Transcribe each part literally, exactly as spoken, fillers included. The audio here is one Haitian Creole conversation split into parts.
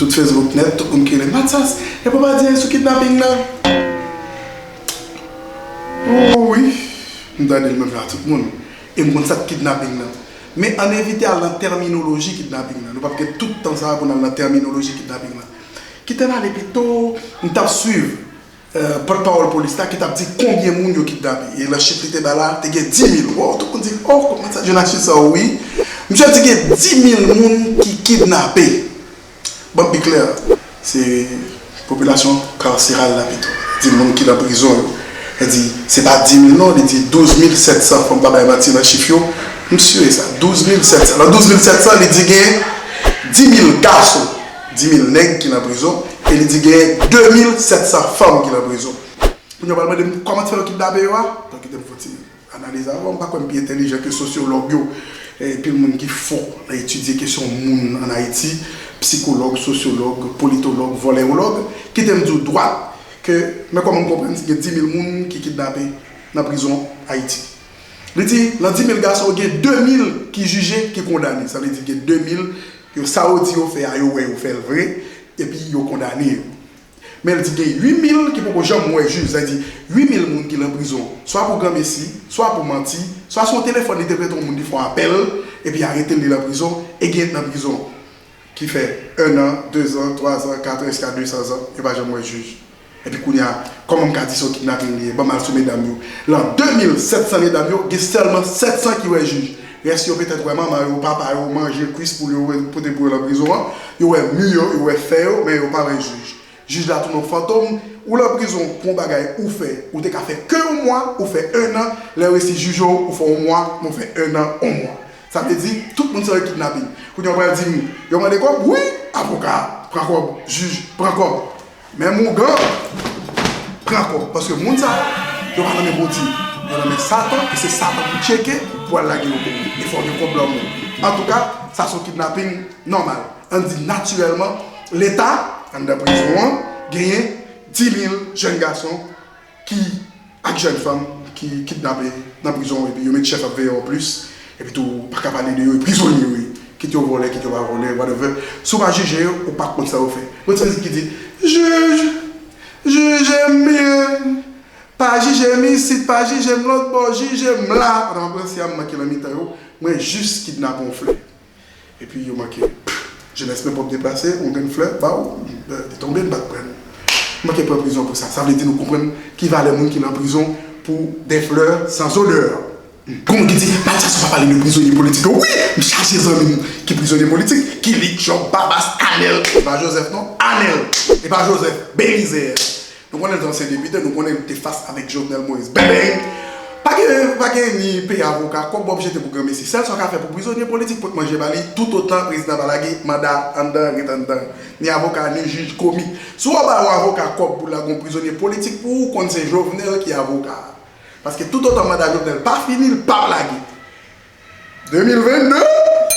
Tout Facebook nèt, tout moun ki rele Mathias, e pou pa di anyen sou kidnaping nan. Wi, m tande l menm jan ak tout moun. E m konn sa k kidnaping nan. Men ann evite al nan tèminoloji kidnaping nan. Nou p ap gen tout tan sa a pou n al nan tèminoloji kidnaping nan. Kite n ale pito, m t ap swiv pòtpawòl polis la ki t ap di konbyen moun yo kidnape. E nan chif li te bay la, te gen dis mil. Wow, tout moun di, oh, kòman sa, Jonas Chisa, wi. Misye di gen dis mil moun ki kidnape. Ban m pi klè, se popilasyon karseral la pito. Di moun ki nan prizon yo. Li di, se pa dis mil non, li di douz mil sèt san, fò m pa bay manti nan chif yo. M si e sa, douz mil sèt san. Nan douz mil sèt san, li di gen dis mil gason, dis mil nèg ki nan prizon, e li di gen de mil sèt san fanm ki nan prizon. Kounye a, w pral mande m kòman ti fè yo kidnape yo a? Bon, kite m fè yon ti analiz avan. M pa kwè m pi entèlijan ke sosyològ yo. E pil moun ki fò nan etidye kesyon moun ann Ayiti, psikològ, sosyològ, politològ, vòlèyològ, kite m di w dwat ke, men kòman m konprann gen dis mil moun ki kidnape nan prizon Ayiti. Li di, nan dis mil gason, gen de mil ki jije, ki kondane. Sa vle di gen de mil, yo, sa yo di yo fè a, yo wè yo fè l vre, epi yo kondane yo. Men l di gen uit mil ki poko janm wè jij. Sa vle di, uit mil moun ki nan prizon, swa pou granmesi, swa pou manti, swa se yon telefòn li te prete yon moun, li fè yon apèl, epi arete l, li nan prizon, e gen nan prizon ki fè en an, de zan, twa zan, kat an, jiska de san zan, yo pa janm wè jij. Epi kounye a, kòman m ka di se yon kidnaping li ye? Ban m al sou medam yo. Lan de mil sèt san medam yo, gen sèlman sèt san ki wè jij. Rès yo petèt wè manman yo, papa yo, manje, kwis poul yo pote pou yo lan prizon an. Yo wè mi yo, yo wè fè yo, men yo pa wè jij. Jij la tounen yon fantom. Ou lan prizon pou yon bagay ou fè, ou te ka fè ke yon mwa, ou fè en an, lè yo resi jije w, ou fè yon mwa, men w fè en an, yon mwa. Sa vle di, tout moun sa yo kidnaping. Kounye a, w pral di m, yo mande kòb? Wi, avoka, pran kòb, jij, pran kòb. Men ougan, pran kòb. Paske moun sa yo, yo pa nan men Bondye. Yo nan men Satan, e se Satan pou tcheke, pou al lage yo pou ou. E fò w gen kòb lan men w. Antouka, sa se yon kidnaping nòmal. Ann di natirèlman, Leta, anndan prizon an, genyen dis mil jèn gason ki, ak jèn fanm ki kidnape nan prizon, epi yo met chèf ap veye yo anplis, epi tou, ou pa ka pale de yo, e prizonye yo ye. Kit yo vòlè, kit yo pa vòlè, whatever. Si w pa jije yo, ou p ap konn sa yo fè. Gon ti mizik ki di, jij, jije m byen, pa jije m isit, pa jije m lòt bò, jije m la. Pandan m ap ranse a, m manke nan mitan yo, mwen jis kidnape yon flè. Epi yo manke, pff, jenès mwen pwòp deplase, yon grenn flè, ba w, li tonbe, m pa t pran l. M manke pran prizon pou sa. Sa vle di nou konprann ki valè moun ki nan prizon pou des fleurs sans odeur. Gon moun ki di, Mathias, ou pa pale de prizonye politik yo. Wi, m chaje zanmi m ki prizonye politik, Kilik, Job, Babas, Anèl, e pa Joseph non, Anèl, e pa Joseph, Belizaire. Nou konnen l te ansyen depite, nou konnen l te fas avèk Jovenel Moïse. Bèbèy! Pa gen, pa gen ni peye avoka, kòb w ap jete pou granmesi. Sèl sa w ka fè pou prizonye politik, pot manje ba li, toutotan prezidan pa lage manda anndan, ret anndan. Ni avoka, ni jij, komi. Si w ba yon avoka kòb pou l lage yon prizonye politik pou ou, konn se Jovenel ki avoka a. Paske toutotan manda Jovenel pa fini, l p ap lage. De mil vennde,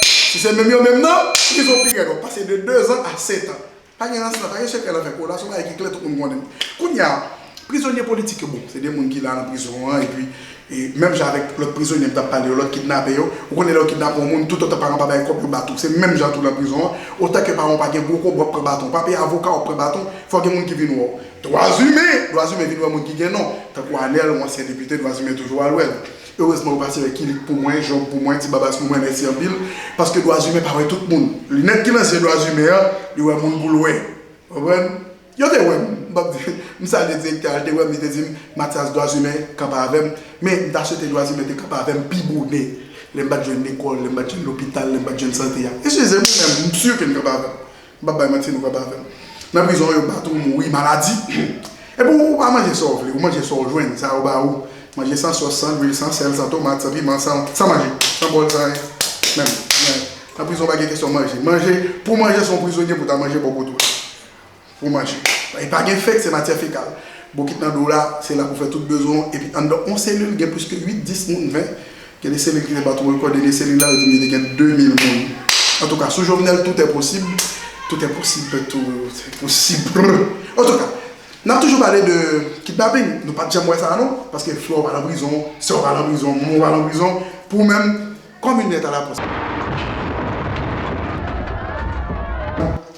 si se menm yo menm nan, prizon pi rèd, w ap pase de de zan a sèt an. Pa gen ransman, pa gen sekrè nan fè kou la, se yon bagay ki klè, tout moun konnen. Kounye a, prizonye politik yo, bon, se de moun ki la nan prizon an, epi, e, menm jan avèk lòt prizonye m t ap pale yo, lòt kidnapè yo, ou konnen lè yo kidnape yon moun, toutotan paran pa bay kòb, yo bat ou. Se menm jan tou nan prizon an, otan ke paran w pa gen gwo kòb, w ap pran baton. W pa peye avoka, w ap pran baton, fò gen moun ki vin wè w. Dwa imen, dwa imen vin wè moun ki gen non. Tankou Anèl, yon ansyen depite, dwa imen toujou al wè l. Erezman, yo pase wè Kilik pou mwen, Job pou mwen, Ti Babas pou mwen, mèsi anpil. Paske dwa imen pa wè tout moun. Linèt ki nan zye dwa imen an, li wè moun pou l wè. Konprann? Yo te wè m. M p ap di, m salye direktè a, li te wè m, li te di m, Mathias, dwa imen kanpe avè m. Men, m ta swete dwa imen te kanpe avè m pi bonè. Lè m pa t jwenn lekòl, lè m pa t jwenn lopital, lè m pa t jwenn sante a. Eskize m, men m si ke l kanpe avè m. M p ap bay manti, nou kanpe avè m. Nan prizon, yo bat ou, mouri, maladi. Epi ou pa manje sa w vle, ou manje sa w jwenn, sa yo ba ou. Manje san sòs, san lwil, san sèl, san tomat, san piman, san, san manje, san bòl, san anyen. Menm, men, nan prizon, pa gen kesyon manje. Manje, pou manje, se yon prizonye pou ta manje bò kote w. Pou manje. E pa gen fek, se matyè fekal. Bokit nan do w la, se la pou fè tout bezwen w. Epi anndan yon selil, gen plis ke uit, dis moun, ven. Gen de selil ki te bat yon rekò, dènye selil la, yo di m li te gen de mil moun. Antouka, sou Jovenel, tout est possible. Tout est possible, tout est possible. Antouka, n ap toujou pale de kidnaping. Nou pa t janm wè sa, non? Paske frè w pa nan prizon, sè w pa nan prizon, manman w pa nan prizon. Pou ou menm, kòm une lettre à la poste.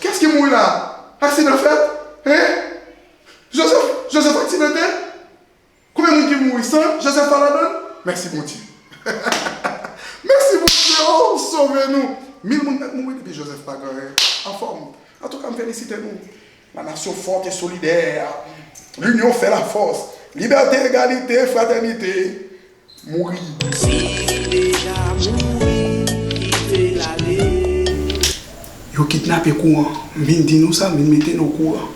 Kès ki mouri la? Aksidan fèt? Hein? Joseph, Joseph aksidante? Konbyen moun ki mouri san Joseph pa ladann? Mèsi Bondye. Mèsi Bondye, oh, ou sove nou. Mil moun mèt mouri depi Joseph pa gen anyen. Anfòm. Antouka, m felisite nou. La nation forte et solidaire. L'union fait la force. Liberté, égalité, fraternité. Mouri. Si li deja mouri, kite l ale. Yo kidnape kouran. M vin di nou sa, m vin mete nou okouran.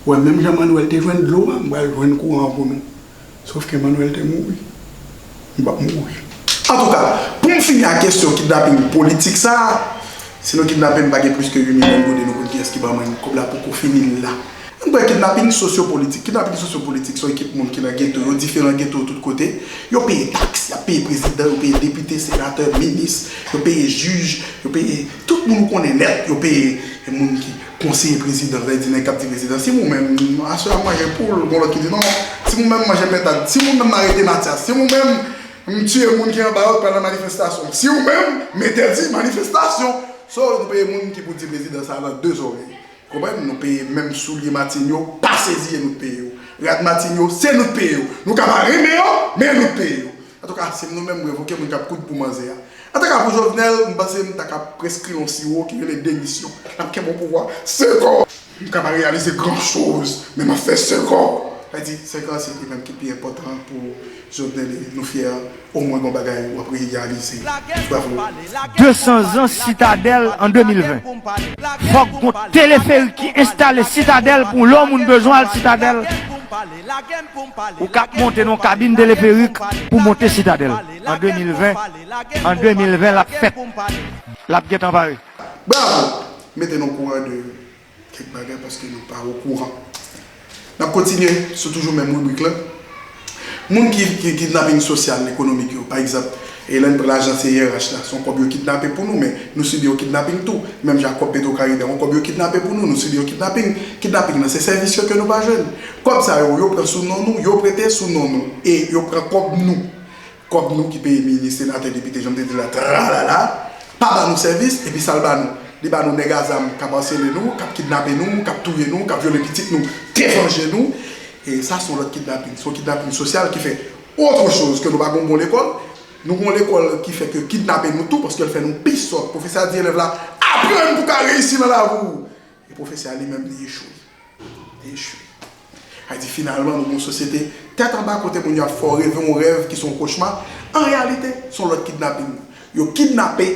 Wè, menm jan Manuel te jwenn dlo a, m pral jwenn kouran an pou nou. Sòf ke Manuel te mouri. M p ap mouri. Antouka, pou m fini ak kesyon kidnaping politik sa a, si nou kidnape m, pa gen plis ke uit milyon goud, nou konn kiyès ki ban mwen kòb la poko fini la. Nou pran kidnaping sosyopolitik. Kidnaping sosyopolitik se yon ekip moun ki nan geto yo, diferan geto tout kote. Yo peye taks, y ap peye prezidan, yo peye depite, senatè, minis, yo peye jij, yo peye tout moun ou konnen nèt, yo peye moun ki konseye prezidan, sa vle di nèg k ap di prezidan, si m ou menm, aswè a m manje poul, gon lòt ki di non, si m ou menm m manje pentad, si m ou menm m arete Matyas, si m ou menm m tiye moun ki anba yo, pral nan manifestasyon, si ou menm m entèdi manifestasyon. So, nou peye moun ki pou di prezidan sa nan de zòrèy. Konprann? Nou peye menm soulye Matinho, pa se zye nou t peye yo. Rad Matinho, se nou t peye yo. Nou ka pa renmen yo, men nou t peye yo. Antouka, si m nou menm, m revoke moun k ap koud pou manzè a. Antouka, pou Jovenel, m panse m ta ka preskri yon siwo ki rele demisyon. L ap kenbe yon pouvwa senk an. M ka pa reyalize gran choz, men m ap fè senk an. Sa vle di, senk an, se li menm ki pi enpòtan pou Jovenel e nou fyè. Omwen gon bagay w ap reyalize. Bravo. De san zan Sitadèl an de mil ven. Fòk gon teleferik ki enstale Sitadèl pou lè yon moun bezwen al Sitadèl, ou ka ap monte nan yon kabin teleferik pou monte Sitadèl. An de mil ven, an de mil ven, l ap fèt. L ap gentan pare. Bravo! Mete nou okouran de kèk bagay paske nou pa okouran. N ap kontinye sou toujou menm ribrik lan. Moun ki, ki kidnaping sosyal, ekonomik yo, pa egzanp, e lè n pran lajan C I R H la, se yon kòb yo kidnape pou nou, men nou sibi yon kidnaping tou. Menm jan ak kòb Petro Caribe, yon kòb yo kidnape pou nou, nou sibi yon kidnaping. Kidnaping nan se sèvis yo ke nou pa jwenn. Kòb sa yo, yo pran sou non nou, yo prete sou non nou, e yo pran kòb nou. Kòb nou ki peye minis, senatè, depite, jan m te di la, tralala, pa ba nou sèvis, epi sa l ba nou? Li ba nou nèg a zam k ap asele nou, k ap kidnape nou, k ap touye nou, k ap vyole pitit nou, te vanje nou. E sa se yon lòt kidnaping. Se yon kidnaping sosyal ki fè autre chose ke nou pa gen yon bon lekòl. Nou gen yon lekòl ki fè ke kidnape nou tou, paske l fè nou pi sòt. Pwofesè a di elèv la, aprann pou w ka reyisi nan lavi w. E pwofesè a li menm li echwe. Echwe. Sa di finalman nou gen yon sosyete tèt anba kote moun yo ap fè w reve yon rèv ki se yon kochma. An reyalite, se yon lòt kidnaping. Yo kidnape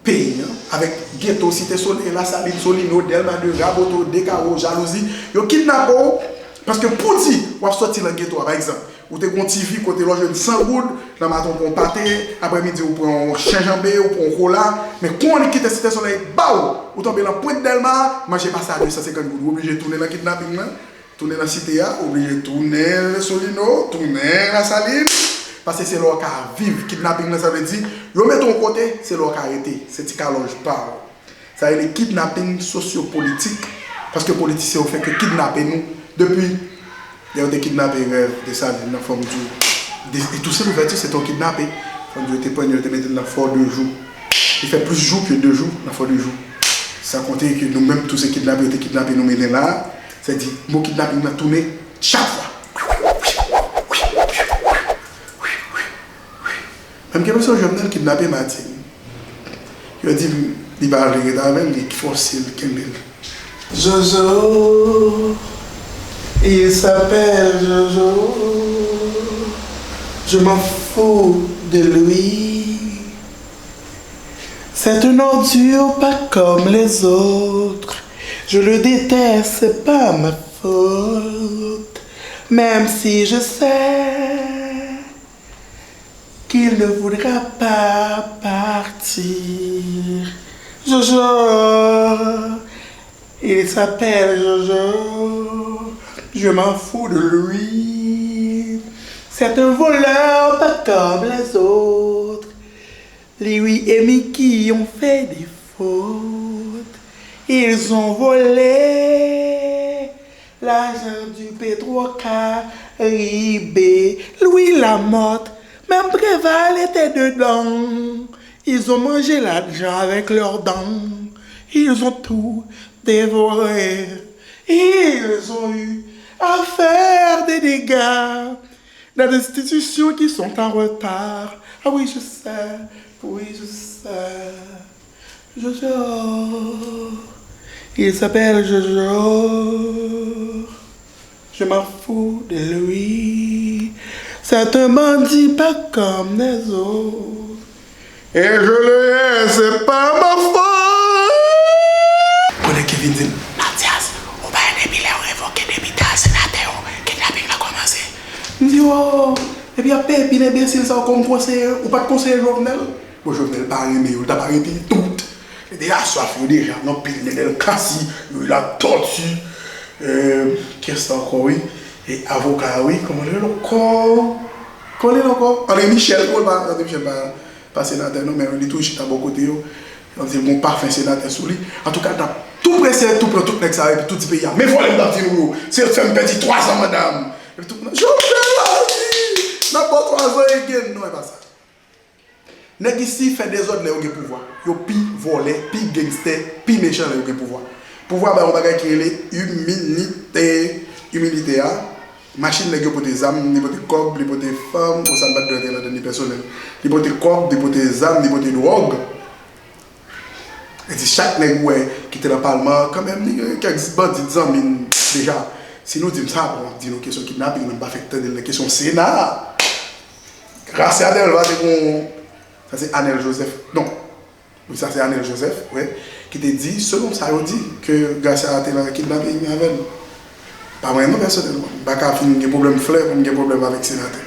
peyi an avèk geto Site Solèy, Lasalin, Solino, Dèlma de, Raboto, Dekawo, Jalouzi. Yo kidnape w paske pou di w ap sòti nan geto a, pa egzanp, ou te gon ti vi kote lè w jwenn san goud, nan maten w pran yon pate, aprèmidi ou pran yon chen janbe, ou pran yon kola, men kou w annik kite Site Solèy, baw! Ou tonbe nan pwent Dèlma, manje pase a de san senkant goud, ou oblije tounen nan kidnaping lan, tounen nan Site a, ou oblije tounen Solino, tounen Lasalin, paske se la w ka viv. Kidnaping lan, sa vle di, yo mete w yon kote, se la w ka rete, se ti kalòj pa w. Sa rele kidnaping sosyopolitik, paske politisyen yo fenk kidnape nou depi lè yo te kidnape rèv Desalin nan, fò m di w, e Toussaint Louverture se te yon kidnape. Fò m di w, yo te pran l, yo te mete l nan Fò de Jou. Li fè plis jou ke de jou nan Fò de Jou. San konte ke nou menm tou se kidnape yo te kidnape nou mennen la a. Sa di, mo kidnaping nan tounen chak fwa. Menm gen mesye Jovenel kidnape Martine. Yo di m li pa vle ret avè l, li fòse l kenbe l. Jojo, il s'appelle Jojo. Je m'en fous de lui. C'est une ordure pas comme les autres. Je le déteste, c'est pas ma faute. Même si je sais qu'il ne voudra pas partir. Jojo, il s'appelle Jojo. Je m'en fous de lui. C'est un voleur pas comme les autres. Lui et Mickey ont fait des fautes. Ils ont volé l'argent du Petro-Caribe. Louis Lamothe, même Préval était dedans. Ils ont mangé l'argent avec leurs dents. Ils ont tout dévorés. Ils ont eu à faire des dégâts dans des institutions qui sont en retard. Ah oui, je sais, oui, je sais. Jojo, il s'appelle Jojo. Je m'en fous de lui. C'est un bandit pas comme les autres. Et je le hais, c'est pas ma faute. Konnen Kevin di m, Mathias, ou pa wè depi lè yo revoke depite a, senatè yo, kidnaping nan kòmanse. M di, oh, epi ap peye pil enbesil sa yo kòm konseye, ou pa t konseye Jovenel? Bon, Jovenel pa renmen yo, l t ap arete yo tout. Li te aswaf yo deja, nan pil Nenel Cassy, Youri Latortue, euh, kiyès sa ankò, wi? E avoka, wi, kòman li rele ankò? Kòman li rele ankò? André Michel, bon, pa, André Michel pa, pa senatè, non, men li toujou chita bò kote yo. Yo di l gon pafen senatè sou li. Antouka, n ap tou prese, tou pran tout nèg sa yo, epi tou di peyi a, men vòlè m t ap di nou yo, se yo t fè m pèdi twa zan manda m. Epi tout moun, Jovenel Moïse, n ap ba w twa zan again. Non, e pa sa. Nèg isi fè dezòd lè yo gen pouvwa. Yo pi vòlè, pi gangstè, pi mechan lè yo gen pouvwa. Pouvwa ba yo yon bagay ki rele iminite. Iminite a, machin nèg yo pote zam, li pote kòb, li pote fanm, bon, sa m pa t dwe antre ladan li pèsonèl. Li pote kòb, li pote zam, li pote dwòg. E di chak nèg ou wè ki te nan palman an, kanmenm, li gen kèk bandi zanmi n deja. Si nou di m sa, bon, m ap di nou kesyon kidnaping, men m pa fèk tande l nan kesyon Sena. Gracia Delva te gon, sa se Anel Joseph, non, wi, sa se Anel Joseph, wi, ki te di, selon sa yo di, ke Gracia te nan kidnaping avè l. Pa mwen non, pèsonèlman, m pa ka fin gen pwoblèm flè pou m gen pwoblèm avèk senatè.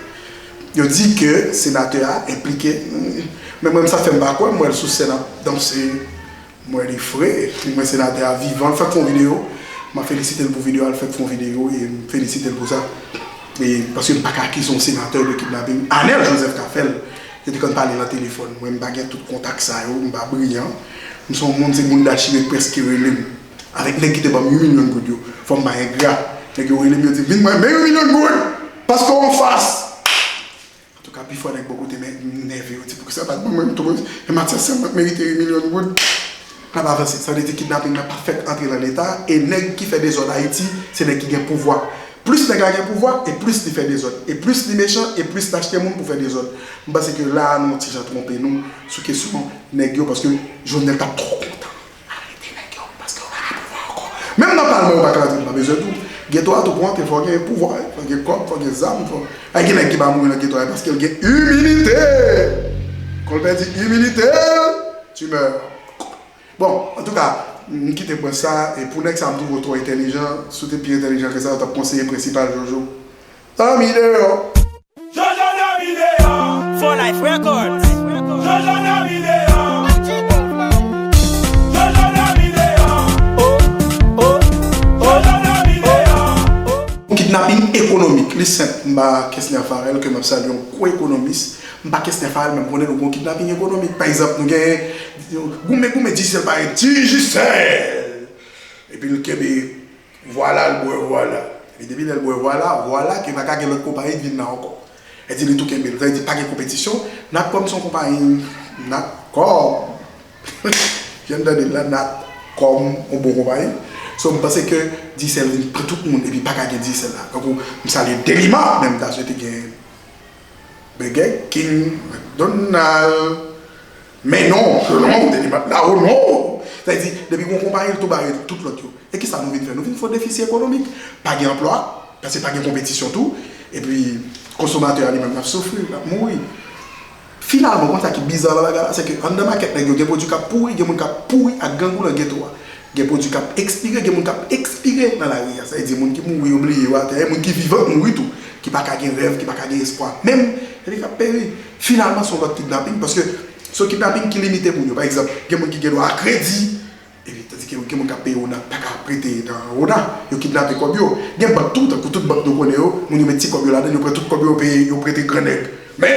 Yo di ke senatè a enplike, men mwen, sa fè m pa kwè, m wè l sou sèn ap danse. M wè li fre, m wè senatè a vivan, l fèk fè yon videyo. M ap felisite l pou videyo a, l fèk fè yon videyo e m felisite l pou sa. E, paske m pa ka akize yon senatè de kidnaping. Anel Joseph ka fè l. Yo te konn pale nan telefòn. Mwen, m pa gen tout kontak sa yo, m pa briyan. M se yon moun, se moun Dachire prèske rele m. Avèk nèg ki te ban m uit milyon goud yo. Fò m pa engra. Nèg yo rele m, yo di, vin mwen, men uit milyon goud! Paske w anfas! Antouka, pifò nèg bò kote m nève yo di, poukisa pa t ban mwen tou? E Mathias sèlman k merite uit milyon goud. N ap avanse. Sa vle di kidnaping nan pa fèk antre nan Leta, e nèg ki fè dezòd Ayiti, se nèg ki gen pouvwa. Plis nèg la gen pouvwa, e plis li fè dezòd. E plis li mechan, e plis l achte moun pou fè dezòd. M panse ke la a nou yon ti jan twonpe nou sou kesyon nèg yo, paske Jovenel t ap twò kontan. Arete nèg yo, paske yo pa gen pouvwa ankò. Menm nan palman yo pa ka antre, pa bezwen tou. Geto a tou pou antre, fò gen pouvwa, fò gen kòb, fò gen zam, fò. Ay, gen nèg ki pa mouri nan geto a, paske l gen iminite. Quand l pèdi iminite, tu meurs. Bon, antouka, m kite pwen sa, e pou nèg sa m twouve w twò entèlijan, si w te pi entèlijan ke sa, w t ap konseye prensipal Jojo. Dòmi deyò. Jojo dòmi deyò. For Life Records. Jojo dòmi deyò. Jojo dòmi deyò. Oh, oh, oh, Jojo dòmi deyò. Kidnaping ekonomik, li senp. M pa Kesner Farel, ke m ap salye, yon gwo ekonomis. M pa Kesner Farel, men m konnen nou gon kidnaping ekonomik. Pa egzanp, nou gen goumen, goumen, Digicel pa gen Digicel. Epi l kenbe Vwala, l bwè vwala. Epi depi lè l bwè vwala, vwala ke pa ka gen lòt konpayi ki vin la ankò. E di li tou kenbe l. Sa vle di pa gen konpetisyon. Natcom se yon konpayi, Natcom. Jan n tande l la, Natcom, yon bon konpayi. So, m panse ke Digicel vin pran tout moun, epi pa ka gen Digicel la. Tankou, m salye Delima, men m ta swete gen Burger King, McDonald. Men non, non, Delimat la, oh non! Sa vle di, depi gon konpayi, l tou bare tout lòt yo. E kisa nou vin fè? Nou vin fè yon defisi ekonomik. Pa gen anplwa, paske pa gen konpetisyon tou. Epi, konsomatè a li menm, l ap soufri, l ap mouri. Finalman, konn sa ki biza nan bagay la, se ke anndan makèt nèg yo, gen pwodui k ap pouri, gen moun k ap pouri ak grangou nan geto a. Gen pwodui k ap ekspire, gen moun k ap ekspire nan lari a. Sa vle di, moun ki mouri, yo bliye yo atè, e moun ki vivan ap mouri tou, ki pa ka gen rèv, ki pa ka gen espwa menm, epi k ap peri. Finalman, se yon lòt kidnaping, paske se yon kidnaping ki limite moun yo. Pa egzanp, gen moun ki gen dwa a kredi, epi tandike gen moun k ap peye ona, pa ka prete nan ona, yo kidnape kòb yo. Gen bank tou, tankou tout bank nou konnen yo, moun yo met ti kòb yo ladan, yo pran tout kòb yo, yo peye, yo prete gran nèg. Men,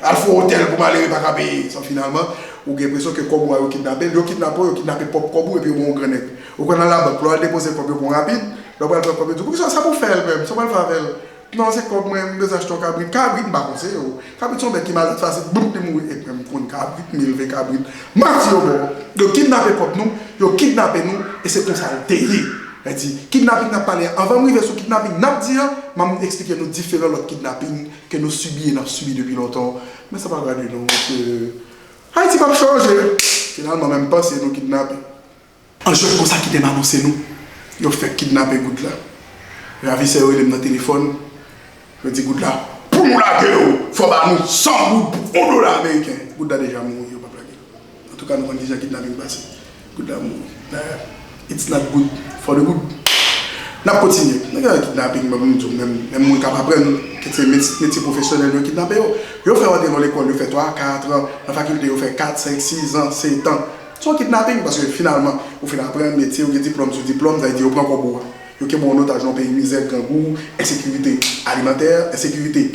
al fè yon otèl pou malere pa ka peye. So, finalman, ou gen enpresyon ke kòb ou a yo kidnape l, yo kidnape w, yo kidnape pwòp kòb ou, epi yo ba w yon gran nèg. Ou konn al labank, lè w al depoze kòb yo pou yon rapid, lè w pral pran kòb yo di w, poukisa sa pou w fè l menm, sa w pral fè avè l? Non, se kòb mwen, m bezwen achte yon kabrit. Kabrit, m pa konseye w. Kabrit se yon bèt ki malad fasil, boum, li mouri. E mwen, m konn kabrit, m elve kabrit. Mati yo ba w. Yo kidnape kòb nou, yo kidnape nou, e se konsa l te ye. Sa di, kidnaping n ap pale a, anvan m rive sou kidnaping n ap di an, m ap eksplike nou diferan lòt kidnaping ke nou sibi e n ap sibi depi lontan. Men sa pa gade nou, ke Ayiti p ap chanje. Finalman, menm panse nou kidnape. An jwèt konsa kite m anonse nou, yo fèk kidnape Goudla. Ravisè yo rele m nan telefòn, yo di Goudla, pou nou lage yo, fò ba nou san goud pou yon dola ameriken. Goudla deja mouri, yo p ap lage l. Antouka, nou konn kijan kidnaping pase. Goudla mouri. Dayè, it's not good for the good. N ap kontinye. Nan gen kidnaping, mwen, m di w, menm, menm moun k ap aprann, ke se met-, metye pwofesyonèl yo kidnape yo. Yo fè w antre nan lekòl, yo fè twa, kat an, nan fakilte, yo fè kat, senk, sis an, sèt an. Se yon kidnaping, paske finalman, ou fin aprann metye, ou gen diplòm sou diplòm, sa vle di yo pran kòb ou a. Yo kenbe w an otaj nan yon peyi mizè, grangou, ensekirite alimantè, ensekirite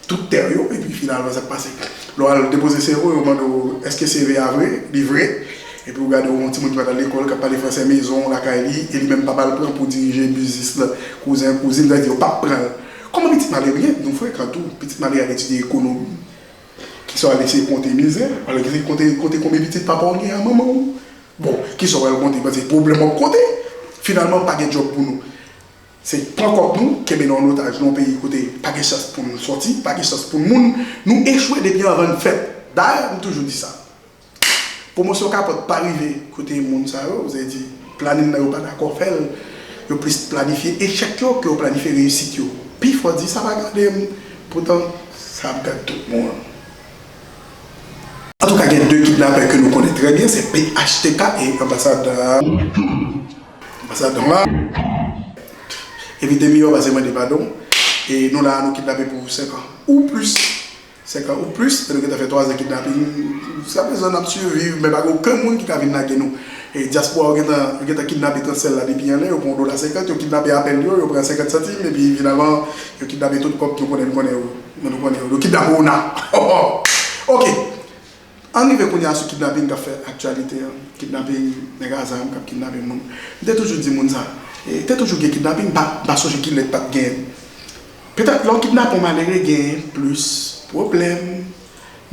tout tè yo, epi finalman sa k pase. Lè w al depoze C V w, yo mande w, èske C V a vre? Li vre. Epi w gade w yon timoun ki pa t al lekòl, k ap pale fransè mezon, lakay li, e li menm papa l pran pou dirije biznis la, kouzen, kouzin, sa vle di yo p ap pran l. Kòman pitit malere ye? Nou frekan tou. Pitit malere al etidye ekonomi. Kisa w al eseye konte mizè? Al eseye konte, konte konbyen pitit papa w gen a manman w? Bon, kisa w al konte? Paske pwoblèm w ap konte. Finalman, pa gen djòb pou nou. Se pran kòb nou, kenbe nou an otaj nan yon peyi kote pa gen chans pou nou sòti, pa gen chans pou moun, nou echwe depi anvan n fèt. Dayè, m toujou di sa. Pwomosyon kapòt pa rive kote moun sa yo, sa vle di, planin nan yo pa dakò fè l, yo plis planifye echèk yo ke yo planifye reyisit yo. Pifò di sa pa gade m, poutan sa ap gad tout moun. Antouka, gen de kidnapè ke nou konnen trè byen, se P H T K e anbasadè. Anbasadè la. Evite m yo, pase mande padon. E nou la, nou kidnape pou senk an ou plis. Senk an ou plis, e nou gentan fè twa zan kidnaping. Jiska prezan, n ap siviv, men pa gen okenn moun ki ka vin lage nou. E dyaspora yo gentan, yo gentan kidnape Transcell la depi anlè, yo pran yon dola senkant, yo kidnape apèl yo, yo pran senkant santim, epi finalman, yo kidnape tout kòb nou konnen, nou konnen yo. Nou konnen yo. Yo kidnape Ona. Ok. Ann rive kounye a sou kidnaping k ap fè aktyalite an. Kidnaping, nèg a zam k ap kidnape moun. M te toujou di moun sa. E, te toujou gen kidnaping, m pa, m pa sonje ki lè k pa t genyen. Petèt lè w kidnape yon malere, genyen plis pwoblèm.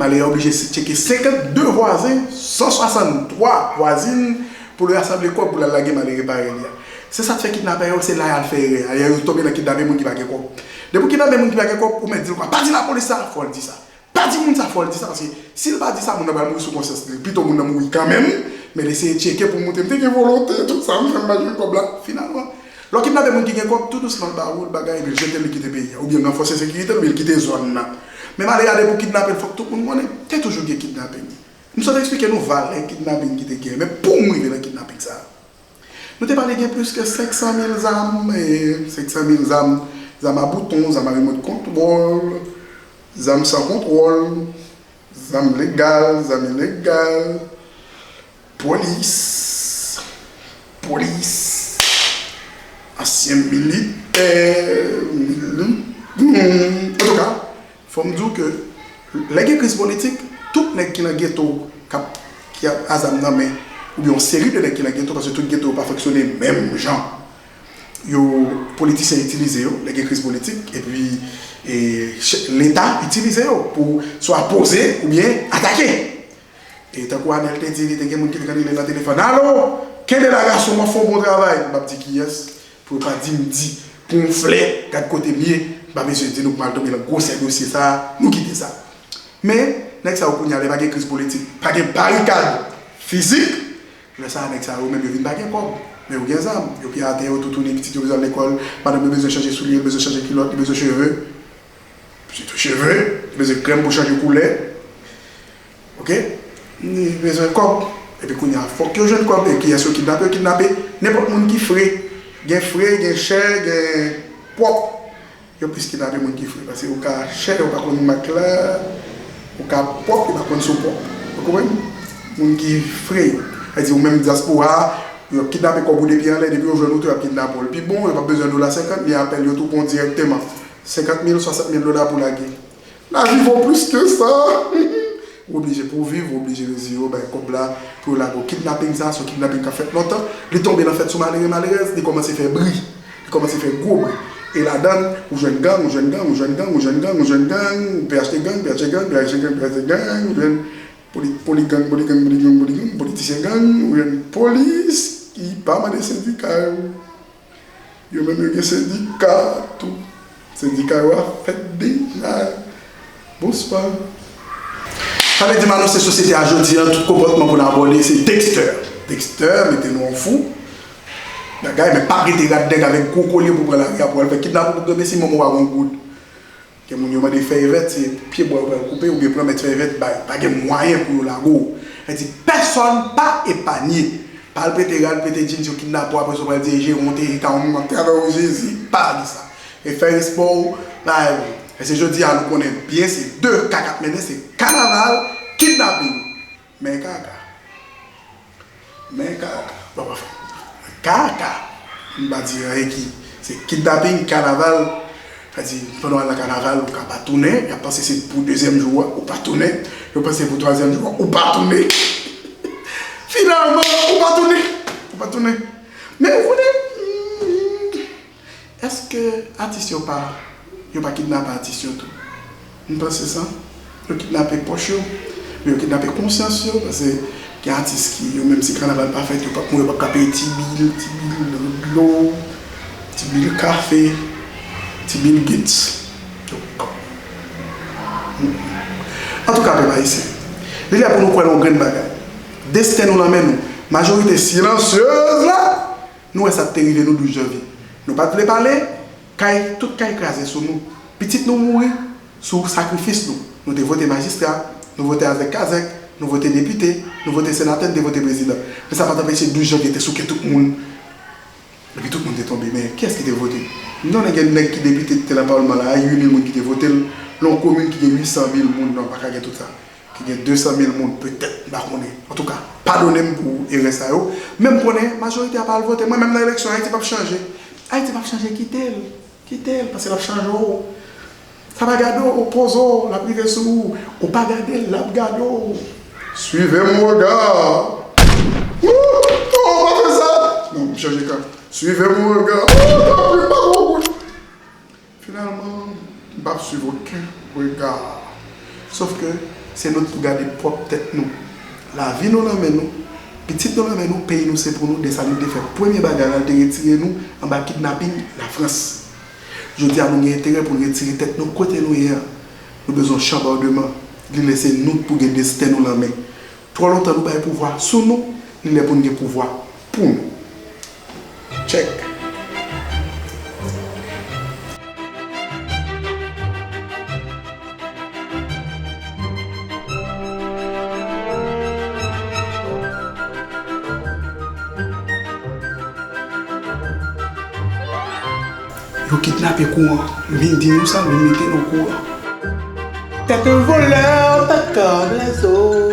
Malere a oblije tcheke senkannde vwazen, san swasanntwa vwazin pou l rasanble kòb pou l al lage malere parèy li a. Se sa k fè kidnapè yo, se la y al fè erè a. Yo tonbe nan kidnape moun ki pa gen kòb. Depi w kidnape moun ki pa gen kòb, ou mèt di l kwa, pa di lapolis sa, fò l di sa. Pa di moun sa fò l di sa, paske si l pa di sa, moun nan pral mouri sou konsyans li. Pito moun nan mouri kanmenm, men l eseye tcheke pou l montre m te gen volonte, tout sa m fè m pa jwenn kòb la. Finalman, lè w kidnape moun ki gen kòb, tou dousman l ba ou l bagay, epi l jete l, li kite peyi a. Oubyen l ranfòse sekirite l, oubyen l kite zòn nan. Men malere a, depi w kidnape l, fòk tout moun konnen. Te toujou gen kidnaping. M sot eksplike nou valè kidnaping ki te gen, men pou m rive nan kidnaping sa a. Nou te pale gen plis ke senk san mil zam, e senk san mil zam, zam a bouton, zam a remòt kontwòl, zam san kontwòl, zam legal, zam ilegal, polis, polis, ansyen militè, mili-, hmm, antouka, Fò m di w ke lè gen kriz politik, tout nèg ki nan geto k ap, ki ap a zam nan men, oubyen yon seri de nèg ki nan geto, paske tout geto yo pa fonksyone menm jan, yo, politisyen itilize yo, lè gen kriz politik, epi, e, che-, Leta itilize yo pou swa poze oubyen atake. E tankou Anèl te di, li te gen moun ki te rele nan telefòn, "Alo, kenbe la gason, w ap fè yon bon travay." M p ap di kiyès, pou yo pa di m di, pou yon flè, gad kote m ye, m pa bezwen di nou pou m al tonbe nan gwosè dosye sa a, nou kite sa. Men, nèg sa yo kounye a, lè pa gen kriz politik, pa gen barikad fizik, lè sa a, nèg sa yo menm yo vin pa gen kòb. Men yo gen zam, yo pye atè, yo toutouni, pitit yo bezwen al lekòl, madanm yo bezwen chanje soulye, yo bezwen chanje kilòt, yo bezwen cheve. Sitou cheve, li bezwen krèm pou chanje koulè. Ok? Li bezwen kòb. Epi kounye a, fòk yo jwenn kòb. E kiyès yo kidnape? Yo kidnape nenpòt moun ki fre. Gen fre, gen chè, gen pwòp. Yo plis kidnape moun ki fre. Paske ou ka chè, ou pa konn mak la. Ou ka pwòp, ou pa konn si w pwòp. Ou konprann? Moun ki fre yo. Sa di ou menm dyaspora a, yo ap kidnape kòb ou depi anlè, depi yo jwenn ou tou, y ap kidnape w. L pi bon, yo p ap bezwen dola senkant, men apèl yo tou pran w dirèkteman. Senkant mil, swasant mil dola pou lage. Lavi vo plis ke sa. Ou oblije pou w viv, ou oblije rezilye w, bay kòb la pou yo lage w. Kidnaping sa, se yon kidnaping k ap fèt lontan. Li tonbe nan fèt sou malere, malerèz, li kòmanse fè bri. Li kòmanse fè gwo bri. E ladan l, ou jwenn gang, ou jwenn gang, ou jwenn gang, ou jwenn gang, ou jwenn gang, P H T gang, P H T gang, P H T gang, P H T gang, ou jwenn poli-, poligang, poligang, politisyen gang, ou jwenn polis ki pa mande sendika yo. Yo menm yo gen sendika tou. Sendika yo ap fèt deja. Bonswa. Sa vle di m anonse sosyete a jodi a, tout konpòtman pou n abòde se Dexter. Dexter mete nou an fou. Bagay, men pa rete rat nèg avèk gwo kolye pou pran lari a pou al fè kidnap ou pou granmesi manman w a gon goud. Gen moun yo mande fèy vèt, se pye bwa yo pral koupe, oubyen pran mèt fèy vèt bay. Pa gen mwayen pou yo lage w. Sa di pèsòn pa epanye. Pa al prete rad, prete jeans, yo kidnape w, apre sa w pral dirije yon teri ka yon moun ap travay w Jezi. Pa di sa. E fè respè w, bay. Paske jodi a nou konnen byen se de ka k ap mennen, se kanaval, kidnaping. Men kaka. Men kaka. Bon, anfen. Kaka. M pa di anyen ki. Se kidnaping, kanaval. Sa di, pandan w al nan kanaval, ou ka pa tounen. Y ap panse se pou dezyèm jou a, ou pa tounen. Yo panse pou twazyèm jou a, ou pa tounen. Finalman, ou pa tounen. Ou pa tounen. Men ou konnen, hmm, èske atis yo pa, yo pa kidnape atis yo tou? M panse sa. Yo kidnape pòch yo, men yo kidnape konsyans yo, paske gen atis ki, yo menm si kanaval pa fèt, yo p ap mouri, yo p ap ka peye ti bil, ti bil dlo, ti bil kafe, ti bil gits. Antouka, pèp ayisyen, li lè pou nou kwè nan yon grenn bagay. Desten nou nan men nou. Majorite silansyez la, nou wè sa k te rive nou douz janvye. Nou pa t vle pale, kay, tout kay kraze sou nou. Pitit nou mouri sou sakrifis nou. Nou te vote majistra, nou vote avèk kazèk, nou vote depite, nou vote senatè, nou te vote prezidan. Men sa pa t anpeche douz janvye te souke tout moun. Epi tout moun te tonbe. Men kiyès ki te vote? M konnen gen nèg ki depite ki te nan palman la, a uit mil moun ki te vote l, nan yon komin ki gen uit san mil moun, non, pa ka gen tout sa. Ki gen de san mil moun, petèt, m pa konnen. Antouka, padone m pou erè sa yo. Men m konnen, majorite a pa al vote. Mwen menm nan eleksyon, Ayiti p ap chanje. Ayiti p ap chanje, kite l. Kite l, paske l ap chanje w. Sa pa gade w, poze w, l ap rive sou ou. Ou pa gade l, l ap gade w. Suivez mon regard. Wouh! Oh, pa fè sa! Non, m chanje kan. Suivez mon regard. Oh, tanpri, m pa gwo gout. Finalman, m p ap swiv okenn rega. Sòf ke se nou k pou gade pwòp tèt nou. Lavi nou nan men nou, pitit nou nan men nou, peyi nou se pou nou, de sa nou te fè premye bagay la, l te retire nou anba kidnaping Lafrans. Jodi a, nou gen enterè pou n retire tèt nou kote nou ye a. Nou bezwen yon chanbòdman. Li lè se nou k pou gen desten nou nan men. Twò lontan nou bay pouvwa sou nou, li lè pou n gen pouvwa pou nou. Tchèk. Yo kidnape kouran. M vin di nou sa, m vin mete nou okouran. Tèt yon volè, tèt kòb lezo.